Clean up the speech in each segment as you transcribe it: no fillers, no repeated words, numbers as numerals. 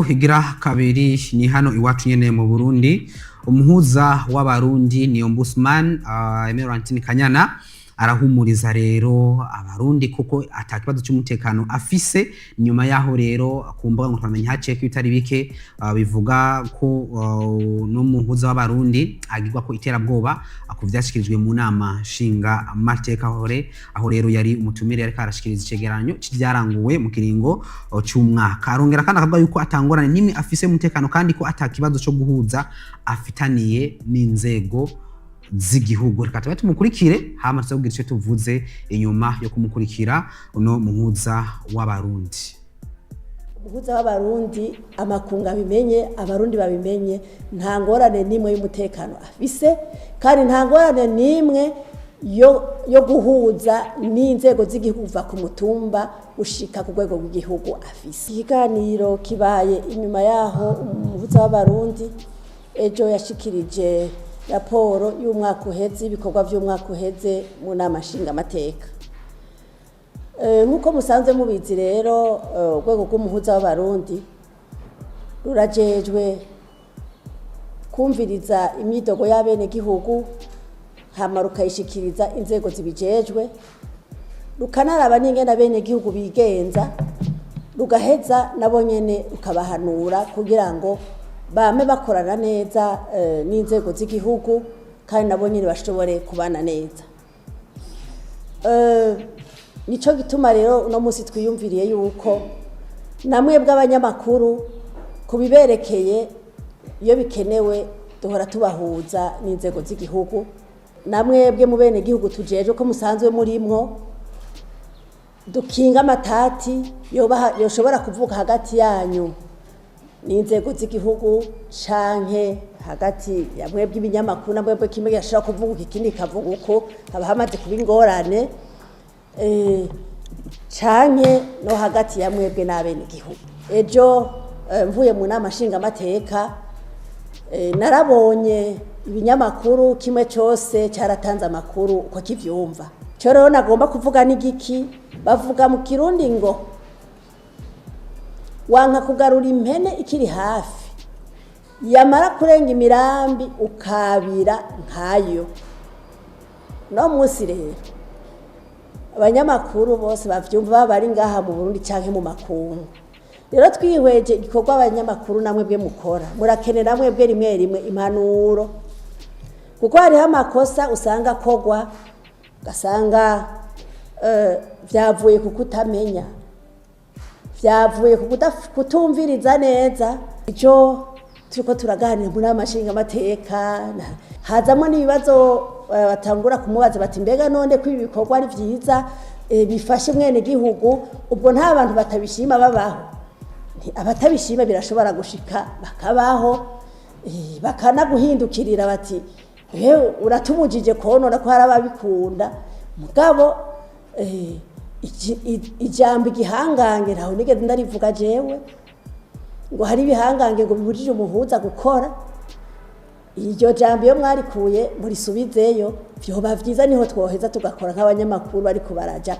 Inkuru igira kabiri ni hano iwacu nyene mu Burundi. Umuhuza w'Abarundi ni Ombudsman Emerantine Kanyana arahumuriza rero Abarundi kuko ata kibazo cy'umutekano afise. Nyuma yaho rero ku mbuga ngurukanabumenyi haciyeko ibitari bike bivuga ko no muhuza w'Abarundi agirwa ko iterabwoba ku vyashikirijwe mu nama nshinga mateka, hore aho rero yari umutumire, yariko arashikiriza icegeranyo c'ivyaranguwe mu kiringo c'umwaka. Arongera kandi akavuga yuko atangorane nimwe afise umutekano, kandi ko ata kibazo co guhuza afitaniye n'inzego z'igihugu. Reka tube tumukurikire, hama tuze kugira ico tuvuze inyuma yo kumukurikira uno muhuza w'Abarundi. Umuhuza w'Abarundi, amakungu abimenye, Abarundi babimenye, nta ngorane n'imwe y'umutekano afise, kandi nta ngorane n'imwe yo guhuza n'inzego z'igihugu kuva ku mutumba ushika ku rwego rw'igihugu afise. Ikiganiro kibaye inyuma yaho umuhuza w'Abarundi ejo yashikirije raporo y'umwaka uheze, ibikorwa vy'umwaka uheze mu nama nshingamateka. Nk'uko musanzwe mubizi rero, urwego rw'umuhuza w'Abarundi rurajejwe kumviriza imyidogo y'abenegihugu, hama rukayishikiriza inzego zibijejwe, rukanaraba n'ingene abenegihugu bigenza, rugaheza nabo nyene rukabahanura kugira ngo bame bakorana neza n'inzego z'igihugu, kandi nabo nyene bashobore kubana neza. Nico gituma rero uno munsi twiyumviriye yuko namwe bw'abanyamakuru kubiberekeye, iyo bikenewe duhora tubahuza n'inzego z'igihugu, namwebwe mu bene gihugu tujejwe ko musanzwe murimwo dukinga amatati yoba yoshobora kuvuka hagati yanyu n'inzego z'igihugu, canke hagati ya mwebwe ibinyamakuru na mwebwe. Kimwe gashobora kuvuga uko, ikindi kikavuga uko, haba hamaze kuba ingorane, canke no hagati ya mwebwe n'abenegihugu. Ejo mvuye mu nama nshingamateka, narabonye ibinyamakuru kimwe cyose cyaratanze amakuru uko kivyumva. Cyo rero nagomba kuvuga n'igiki bavuga mu Kirundi ngo wanka kugarura impene ikiri hafi, yamara kurenga imirambi ukabira nkayo. No munsi rero abanyamakuru bose bavyumva, baba bari ngaha mu Burundi canke mu makungu. Rero twihweje igikorwa abanyamakuru namwe bwe mukora, murakenera mwebwe rimwe rimwe impanuro, kuko hariho amakosa usanga akogwa, ugasanga vyavuye ku kutamenya, vyavuye ku kutumviriza neza ico turiko turaganira muri nama nshingamateka. Hazamwo n'ibibazo, batangura kumubaza bati: "Mbega none ko ibi bikorwa ari vyiza, bifashe mwene gihugu, ubwo nta bantu batabishima babaho?" Abatabishima birashobora gushika bakabaho, bakanaguhindukirira bati: "Ewe uratubujije konona," ko hari ababikunda. Mugabo ijambo igihangange ntaho nigeze ndarivuga jewe, ngo hari ibihangange ngo bibujije umuhuza gukora. Iryo jambo iyo mwarikuye murisubizeyo vyoba vyiza, niho twoheza tugakora nk'abanyamakuru bariko baraja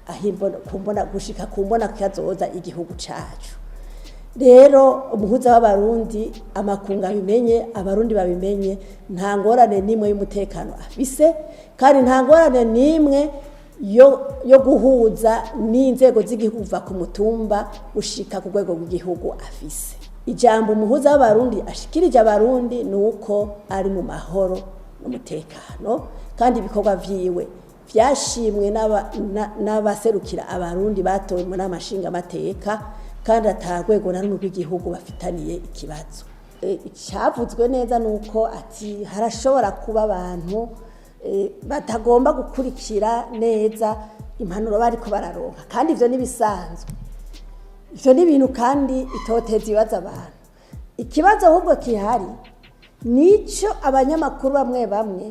aho gushika ku mbona kazoza igihugu cacu. Rero umuhuza w'Abarundi, amakungu abimenye, Abarundi babimenye, nta ngorane n'imwe y'umutekano afise, kandi nta ngorane n'imwe yo guhuza n'inzego z'igihugu kuva ku mutumba ushika ku rwego rw'igihugu afise. Ijambo umuhuza w'Abarundi ashikirije Abarundi ni uko ari mu mahoro n'umutekano, kandi ibikorwa vyiwe vyashimwe n'abaserukira Abarundi batowe mu nama nshingamateka, kandi ata rwego na rumwe rw'igihugu bafitaniye ikibazo. Icyavuzwe neza ni uko ati harashobora kuba abantu batagomba gukurikira neza impanuro bariko bararonka, kandi ivyo n'ibisanzwe, ivyo ni ibintu kandi bitoteza ibibazo abantu. Ikibazo ahubwo kihari nico abanyamakuru bamwe bamwe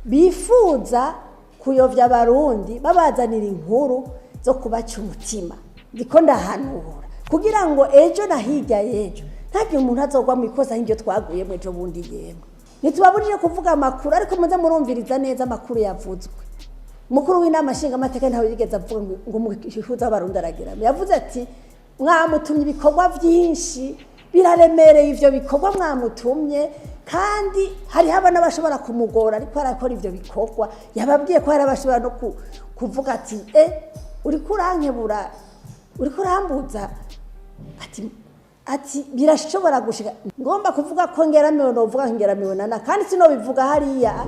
bifuza kuyovya Abarundi, babazanira inkuru zo kubaca umutima. Ndiko ndahanura kugira ngo ejo na hirya y'ejo ntagire umuntu azogwa mu ikosa nk'iryo twaguyemo ejo bundi. Yemwe, ntitubabujije kuvuga amakuru, ariko muze murumviriza neza amakuru yavuzwe. Umukuru w'inama nshingamateka ntawe yigeze avuga ngo umuhuza w'Abarundi aragira. Yavuze ati: "Mwamutumye ibikorwa byinshi." Biraremereye ivyo bikorwa mwamutumye, kandi hariho abana bashobora kumugora ariko arakora ivyo bikorwa. Yababwiye ko hari abashobora no kuvuga ati: "E, uriko urankebura, uriko urambuza." Ati birashobora gushika. Ngomba kuvuga ko ngeramiwe, novuga ngeramiwe nana, kandi sinobivuga hariya,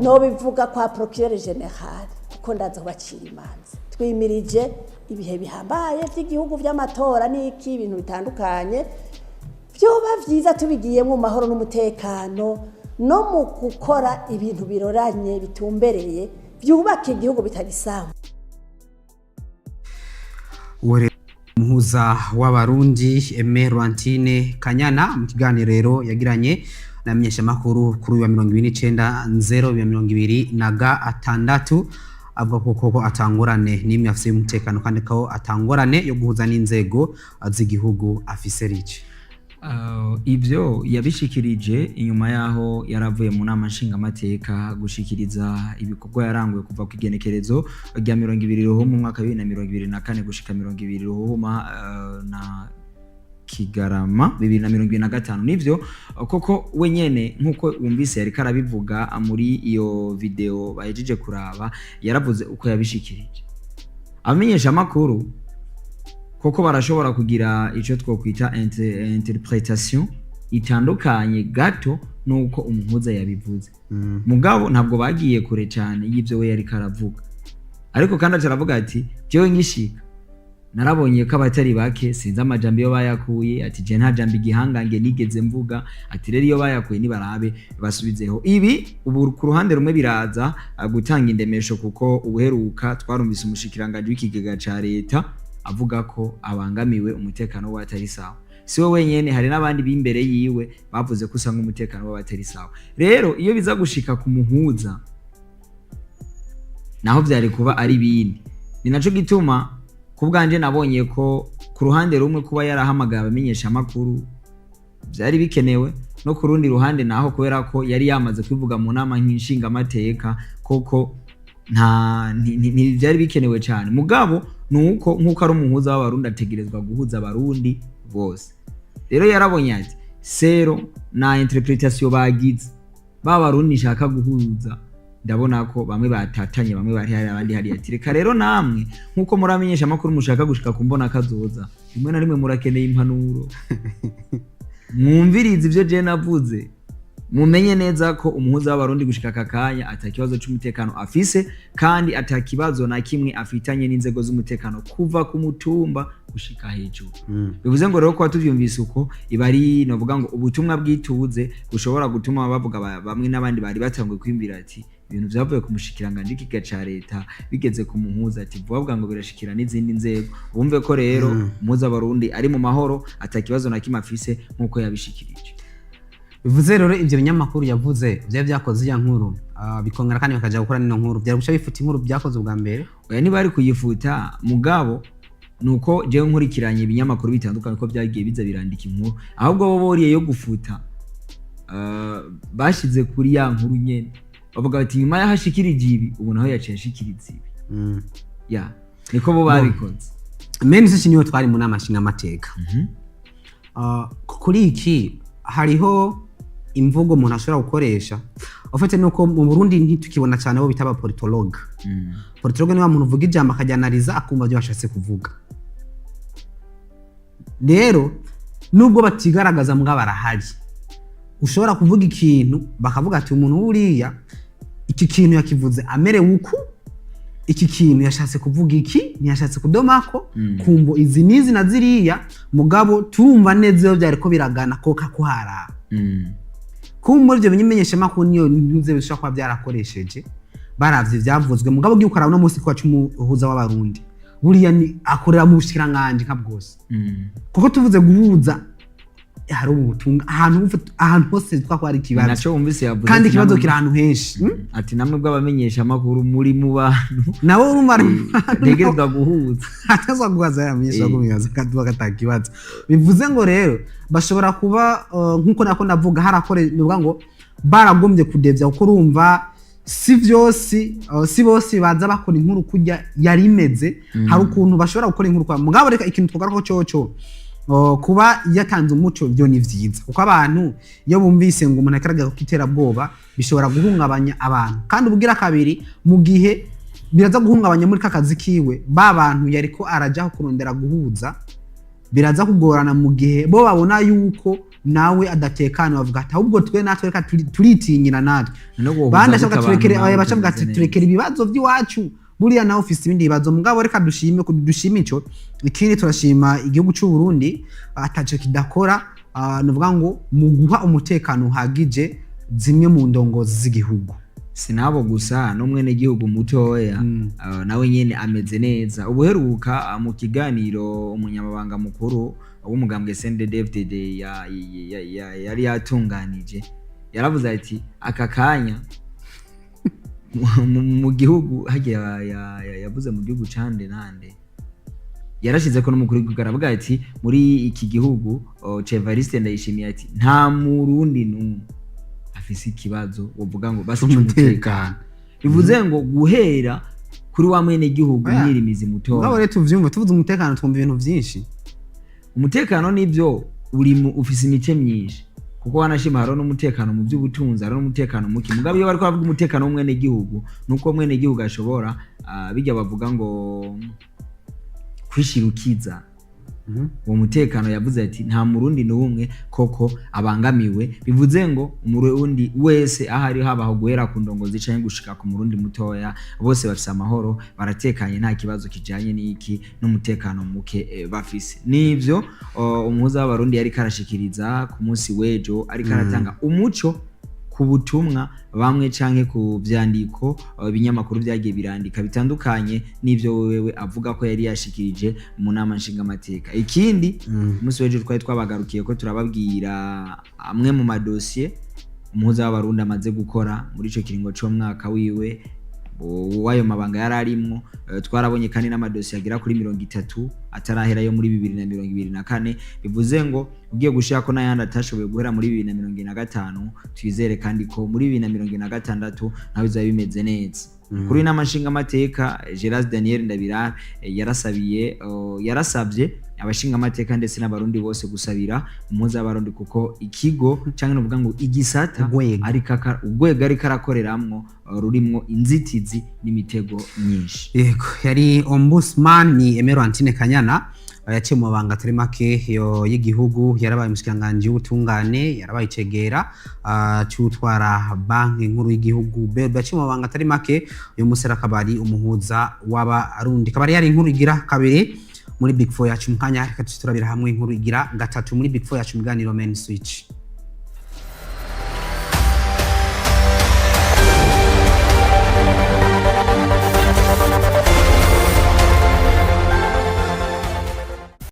nobivuga kwa procureur général, kuko ndaza kubacira imanza. Twimirije ibihe bihambaye by'igihugu by'amatora n'iki, ibintu bitandukanye. Byoba vyiza tubigiyemo mu mahoro n'umutekano, no mu gukora ibintu biroranye, bitumbereye, byubaka igihugu bitagisamba. Uwo rero umuhuza w'Abarundi Aimé Laurentine Kanyana, mu kiganiro rero yagiranye na menyeshamakuru kuri uyu wa 29/0/2026, avuga ko koko atangorane n'imwe afise y'umutekano, kandi ko atangorane yo guhuza n'inzego z'igihugu afise rice. Ibyo yabishikirije inyuma yaho yaravuye mu nama nshingamateka gushikiriza ibikorwa yaranguye kuva ku igenekerezo rya 20 Ruhuma umwaka wa 2024 gushika 20 Ruhuma na Kigarama 2025. Nivyo koko, wenyene nkuko wumvise yariko arabivuga muri iyo video bahejeje kuraba, yaravuze uko yabishikirije. Abamenyesha amakuru koko barashobora kugira ico twokwita interpretation itandukanye gato nuko umuhuza yabivuze, mugabo ntabwo bagiye kure cyane y'ibyo we yariko aravuga. Ariko kandi aca aravuga ati: "Jewe ngishika narabonye ko abatari bake, sinzi amajambo iyo bayakuye." Ati: "Je nta jambo igihangange nigeze mvuga." Ati: "Rero iyo bayakuye nibarabe basubizeho." Ibi ubu ku ruhande rumwe biraza gutanga indemesho, kuko ubuheruka twarumvise umushikiranganji w'ikigega ca leta avuga ko abangamiwe, umutekano we atari sawa. Si we wenyene, hari n'abandi b'imbere yiwe bavuze ko usanga umutekano we atari sawa. Rero iyo biza gushika ku muhuza naho vyari kuba ari ibindi. Ni naco gituma ku bwanje nabonye ko ku ruhande rumwe kuba yarahamagaye abamenyesha amakuru vyari bikenewe, no ku rundi ruhande naho kubera ko yari yamaze kubivuga mu nama nk'inshingamateka, koko nta ntivyari bikenewe cyane. Mugabo nuko nkuko ari umuhuza w'Abarundi, ategerezwa guhuza Abarundi bose. Rero yarabonye ati: "Sero na interpretation bagize ba Barundi nshaka guhuza, ndabona ko bamwe batatanye, bamwe bari hari, abandi hari." Ati: "Reka rero namwe nkuko muramenyesha amakuru mushaka gushika ku mbona kazoza, rimwe na rimwe murakeneye impanuro, mwumvirize ivyo je navuze, mumenye neza ko umuhuza w'Abarundi gushika aka kanya ata kibazo c'umutekano afise, kandi ata kibazo na kimwe afitanye n'inzego z'umutekano kuva ku mutumba gushika hejuru." Bivuze ngo rero kuba tuvyumvise uko, iba ari novuga ngo ubutumwa bwituze bushobora gutuma bavuga bamwe n'abandi bari batanguye kwiyumvira ati ibintu vyavuye ku mushikiranganji w'ikiga ca leta bigeze ku muhuza, ati vuba bwa ngo birashikira n'izindi nzego. Bumve ko rero umuhuza w'Abarundi ari mu mahoro, ata kibazo na kimwe afise nk'uko yabishikirije. Bivuze rero ibyo binyamakuru yavuze byari byakoze iya nkuru, bikongera kandi bakaja gukora nino nkuru, byari guca bifuta inkuru byakoze ubwa mbere. Oya, niba ari kuyifuta, mugabo nuko jewe nkurikiranye ibinyamakuru bitandukanye ko byagiye biza birandika inkuru, ahubwo bo boriye yo gufuta, bashize kuri ya nkuru nyene, bavuga bati nyuma y'aho ashikirije ibi, ubu naho yaciye ashikiriza ibi. Ya, niko bo babikoze. Mene sisi niyo twari mu nama nshingamateka. Kuri iki hariho imvugo umuntu ashobora gukoresha ufite, nuko mu Burundi ntitukibona cyane abo bita aba politologue. Politologue ni wa muntu uvuga ijambo akajyanariza, akumva ibyo bashatse kuvuga. Rero nubwo batigaragaza, mbwa barahari. Ushobora kuvuga ikintu bakavuga ati: "Umuntu wuriya iki kintu yakivuze amerewe uku, iki kintu yashatse kuvuga iki, ntiyashatse kudomako kumvo izi n'izi na ziriya, mugabo turumva neza iyo byariko biragana ko kakuharaba." Kuba muri ibyo bimenyeshamakuru niyo ntuze bishobora kuba byarakoresheje baravye ivyavuzwe. Mugabo ugiye ukaraba uno munsi kwacu, umuhuza w'Abarundi buriya ni akorera mu bushikiranganji nka bwose, kuko tuvuze guhuza hari ubu butunga ahantu hose twakwa hari ikibazo. Naco wumvise yavuze kandi ati ikibazo namwe- kiri ahantu henshi. Ati namwe bw'abamenyesha amakuru muri mu bantu Nawe urumva ari ntegerezwa guhuza. Atazwa guhaza yamenyesha kubibaza kandi ata kibazo. Bivuze ngo rero bashobora kuba nkuko nako ndavuga harakore, nivuga ngo baragombye kudevya, kuko urumva si vyose, si bose baza bakora inkuru kurya yari imeze. Hari ukuntu bashobora gukora inkuru kwa mugabo. Reka ikintu twogaruka coco. Kuba yatanze umuco byo ni vyiza, kuko abantu iyo bumvise ngo umuntu akaraga ku iterabwoba bishobora guhungabanya abantu. Kandi ubugira kabiri, mu gihe biraza guhungabanya muri kakazi kiwe, ba bantu yariko arajaho kurondera guhuza, biraza kugorana mu gihe bo babona yuko nawe adatekana, bavuga ati ahubwo twe natwe reka turitinyira natwe. No guhuza bandi gute ashaka abantu turekere nawe aya bacavuga ati utameze neza. Turekere ibibazo by'iwacu, buriya nawe ufise ibindi bibazo. Mugabo reka dushime ico. Ikindi, turashima igihugu cy'u Burundi ataco kidakora, nuvuga ngo mu guha umutekano uhagije zimwe mu ndongozi z'igihugu. Sinabo gusa, n'umwenegihugu mutoya nawe nyene ameze neza. Ubuheruka mu kiganiro umunyamabanga mukuru w'umugambwe CNDD-FDD yari yatunganije, yaravuze ati aka kanya mu gihugu hagiye yavuze mu gihugu cande nande, yarashize ko n'umukuru w'igihugu aravuga ati muri iki gihugu Evariste Ndayishimiye ati nta murundi n'umwe afise ikibazo wovuga ngo basi umutekano. Cy'umutekano, bivuze ngo guhera kuri wa mwene gihugu Oya. mwirimizi Mugabo mutoya. rero tuvyumve, tuvuze umutekano twumva ibintu vyinshi. Umutekano nibyo uri mu ufise imice myinshi, kuko wanashima hariho n'umutekano mu by'ubutunzi, hariho n'umutekano muke. Mugabo iyo bariko bavuga umutekano w'umwene gihugu, nuko mwene gihugu ashobora bijya bavuga ngo kwishira ukiza. Uwo mutekano yavuze ati nta murundi n'umwe koko abangamiwe, bivuze ngo umurundi wese aho ari, haba aho guhera ku ndongozi canke gushika ku murundi mutoya, bose bafise amahoro, baratekanye, nta kibazo kijanye n'iki n'umutekano muke bafise. Nivyo umuhuza w'abarundi yariko arashikiriza ku munsi w'ejo, ariko aratanga umuco ku butumwa bamwe canke ku vyandiko ibinyamakuru vyagiye birandika bitandukanye n'ivyo wewe avuga ko yari yashikirije mu nama nshingamateka. Ikindi, umunsi w'ejo twari twabagarukiye ko turababwira amwe mu madosiye umuhuza w'abarundi amaze gukora muri ico kiringo c'umwaka wiwe w'ayo mabanga yari arimwo. Twarabonye kandi n'amadosiye agera kuri 30 atarahera yo muri 2024, bivuze ngo ugiye gushirako n'ayandi atashoboye guhera muri 2025. Twizere kandi ko muri 2026 naho bizaba bimeze neza. Kuri inama nshingamateka, Gerard Daniel Ndabirabe yarasabiye yarasabye abashingamateka ndetse n'abarundi bose gusabira umuhuza w'abarundi, kuko ikigo canke novuga ngo igisata Urwego. ariko urwego ariko arakoreramwo rurimwo inzitizi n'imitego myinshi. Yego, yari ombudsman ni Emerantine Kanyana, yaciye mu mabanga atari make y'igihugu. Yarabaye umushikiranganji w'ubutungane, yarabaye icegera c'utwara Banki Nkuru y'igihugu BRB, yaciye mu mabanga atari make. Uyu munsi rero akaba ari umuhuza w'abarundi. Akaba yari inkuru igira kabiri muri Big Four yacu. Mu kanya reka tuce turabira hamwe inkuru igira gatatu muri Big Four yacu mu biganiro Main Switch.